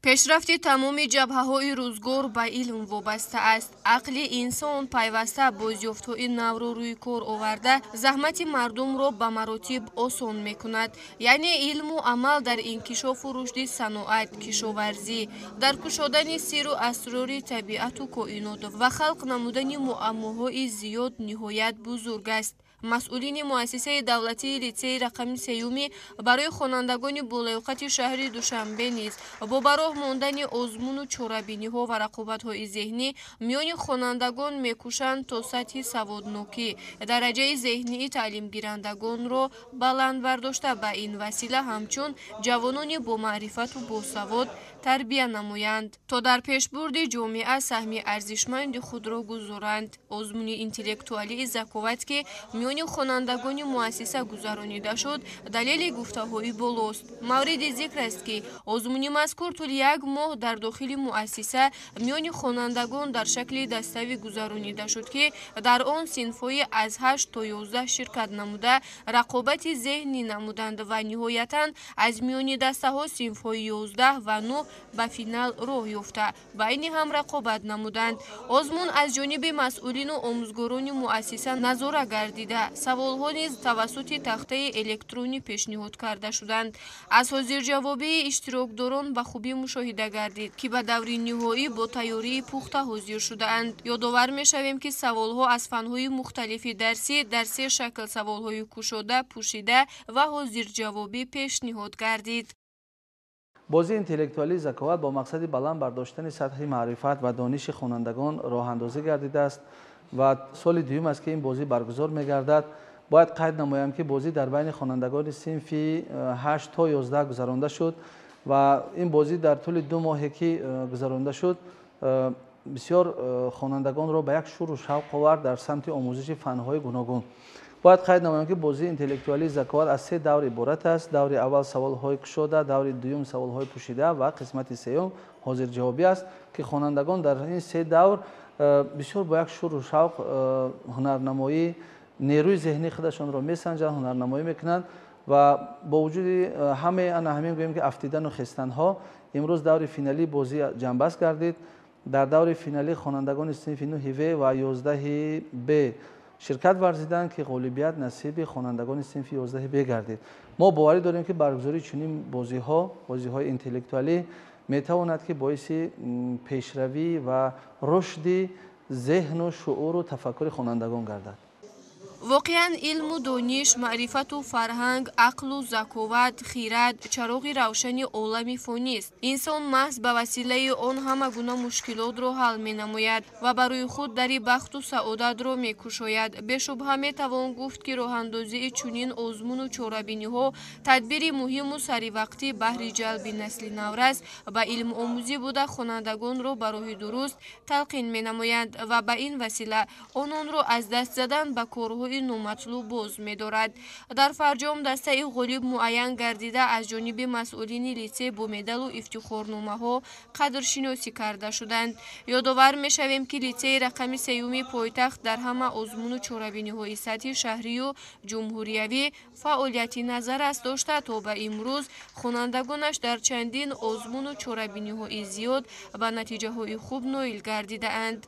Пешрафти тамоми ҷабҳаҳои рӯзгор ба илм вобаста аст. Ақли инсон пайваста бозёфтҳои навро рӯи кор оварда, заҳмати мардумро ба маротиб осон мекунад. Яъне илму амал дар инкишофу рушди саноат, кишоварзӣ, дар кушодани сирру асрори табиату коинот ва халқ намудани муаммоҳои зиёд ниҳоят бузург аст. Масъулини муассисаи давлатии литсейи рақами сеюми барои хонандагони болаёқати шаҳри Душанбе низ бо ба роҳ мондани озмуну чорабиниҳо ва рақобатҳои зеҳнӣ миёни хонандагон мекӯшанд, то сатҳи саводнокӣ, дараҷаи зеҳнии таълимгирандагонро баланд бардошта, ба ин васила ҳамчун ҷавонони бомаърифату босавод тарбия намоянд, то дар пешбурди ҷомеа саҳми арзишманди худро гузоранд. Озмуни интеллектуалии «Заковат», ки миёни хонандагони муассиса гузаронида шуд, далели гуфтаҳои болост. Мавриди зикр аст, ки озмуни мазкур тӯли як моҳ дар дохили муассиса миёни хонандагон дар шакли даставӣ гузаронида шуд, ки дар он синфҳои аз 8 то 11 ширкат намуда, рақобати зеҳнӣ намуданд ва ниҳоятан аз миёни дастаҳо синфҳои 11 ва 9 ба финал роҳ ёфта, байни ҳам рақобат намуданд. Озмун аз ҷониби масъулину омӯзгорони муассиса назора гардида, саволҳо низ тавассути тахтаи электронӣ пешниҳод карда шуданд. Аз ҳозирҷавобии иштирокдорон ба хубӣ мушоҳида гардид, ки ба даври ниҳоӣ бо тайёрии пухта ҳозир шудаанд. Ёдовар мешавем, ки саволҳо аз фанҳои мухталифи дарсӣ дар се шакл саволҳои кушода, пӯшида ва ҳозирҷавобӣ пешниҳод гардид. Бозии интеллектуалии «Заковат» бо мақсади баланд бардоштани сатҳи маърифат ва дониши хонандагон роҳандозӣ гардидааст ва соли дуюм аст, ки ин бозӣ баргузор мегардад. Бояд қайд намоям, ки бозӣ дар байни хонандагони синфи 8 то 11 гузаронда шуд ва ин бозӣ дар тӯли 2 моҳе, ки гузаронда шуд, бисёр хонандагонро ба як шӯру шавқ овард дар самти омӯзиши фанҳои гуногун. Бояд қайд намоям, ки бозии интеллектуалии «Заковат» аз се давр иборат аст. Даври аввал саволҳои кушода, даври дуюм саволҳои пӯшида ва қисмати сеюм ҳозирҷавобӣ аст, ки хонандагон дар ин се давр бисёр бо як шӯру шавқ ҳунарнамоӣ, нерӯи зеҳнии худашонро месанҷанд, ҳунарнамоӣ мекунанд. Ва бо вуҷуди ҳамаи ана ҳамин, гӯем ки, афтидану хестанҳо, имрӯз даври финалии бозӣ ҷамъбаст гардид. Дар даври финалӣ хонандагони синфи 9 В ва 11 Б ширкат варзиданд, ки ғолибият насиби хонандагони синфи 11 Б гардид. Мо боварӣ дорем, ки баргузории чунин бозиҳо, бозиҳои интеллектуалӣ, метавонад, ки боиси пешравӣ ва рушди зеҳну шууру тафаккури хонандагон гардад. Воқеан, илму дониш, маърифату фарҳанг, ақлу заковат, хирад чароғи равшани олами фонист. Инсон маҳз ба василаи он ҳама гуна мушкилотро ҳал менамояд ва барои худ дари бахту саодатро мекушояд. Бешубҳа метавон гуфт, ки роҳандозии чунин озмуну чорабиниҳо тадбири муҳиму саривақтӣ баҳри ҷалби насли наврас ба илмомӯзӣ буда, хонандагонро ба роҳи дуруст талқин менамоянд ва ба ин васила ононро аз даст задан ба корҳои номатлуб боз медорад. Дар фарҷом дастаи ғолиб муайян гардида, аз ҷониби масъулини литсей бо медалу ифтихорномаҳо қадршиносӣ карда шуданд. Ёдовар мешавем, ки литсеи рақами сеюми пойтахт дар ҳама озмуну чорабиниҳои сатҳи шаҳрию ҷумҳуриявӣ фаъолияти назаррас дошта, то ба имрӯз хонандагонаш дар чандин озмуну чорабиниҳои зиёд ба натиҷаҳои хуб ноил гардидаанд.